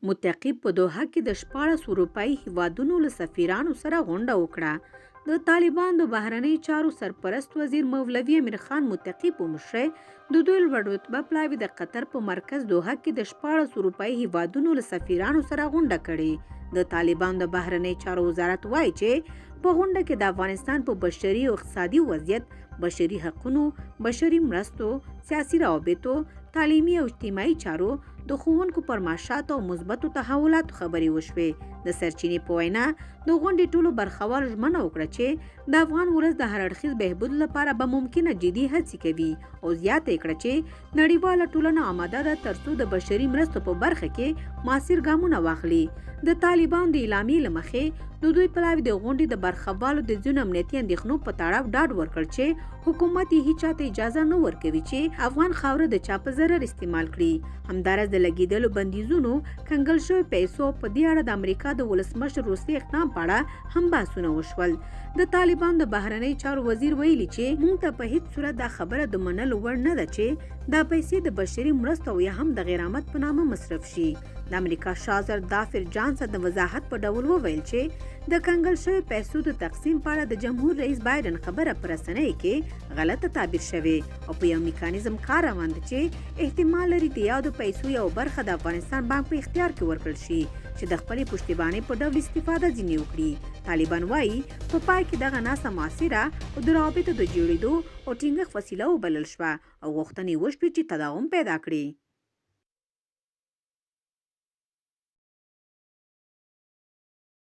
متقي په دوحه کې د 16 اروپایي هیوادونو له سفیرانو سره غونډه وکړه. د طالبانو د بهرنیو چارو سرپرست وزیر مولوي امیرخان متقي په مشرۍ د دوی لوړ رتبه پلاوي د قطر په مرکز دوحه کې د 16 اروپایي هیوادونو له سفیرانو سره غونډه کړې. د طالبانو د بهرنیو چارو وزارت وایي چې په غونډه کې د افغانستان په بشري او اقتصادي وضعیت، بشري حقونو، بشري مرستو، سیاسي روابطو، تعلیمي او اجتماعي چارو، د ښوونکو پر معاشاتو او مثبتو تحولاتو خبرې وشوې. د سرچینې په وینا د غونډې ټولو برخوالو ژمنه وکړه چې د افغان ولس د هر اړخیز بهبود لپاره به ممکنه جدي هڅې کوي او زیاته یې کړه چې نړیواله ټولنه آماده ده ترڅو د بشري مرستو په برخه کې موثر ګامونه واخلي. د طالبانو د اعلامیې له مخې د دوی پلاوي د غونډې د برخوالو د ځینو امنیتي اندېښنو په تړاو ډاډ ورکړ چې حکومت یې هیچا ته اجازه نه ورکوي چې افغان خاوره د چا په ضرر استعمال کړي. همداراز د لګېدلو بندیزونو، کنګل شویو پیسو او په دې اړه د امریکا د ولسمشر وروستي اقدام په اړه هم بحثونه وشول. د طالبانو د بهرنیو چارو وزیر ویلي چې موږ ته په هیڅ صورت دا خبره د منلو وړ نه ده چې دا پیسې د بشري مرستو او یا هم د غرامت په نامه مصرف شي. د امریکا شازر دافر جانسن د وضاحت په ډول وویل چې د کنګل شویو پیسو د تقسیم په اړه د جمهور رئیس بایډن خبره په رسنیو کې غلطه تعبیر شوې او په یو میکانیزم کار روان دی چې احتمال لري د یادو پیسو یوه برخه د افغانستان بانک په اختیار کې ورکړل شي چې د خپلې پشتیبانۍ په ډول استفاده ځینې وکړي. طالبان وایي په پای کې دغه ناسته موثره او د روابطو د جوړېدو او ټینګښت وسیله وبلل شوه او غوښتنې وشوې چې تداوم پیدا کړي.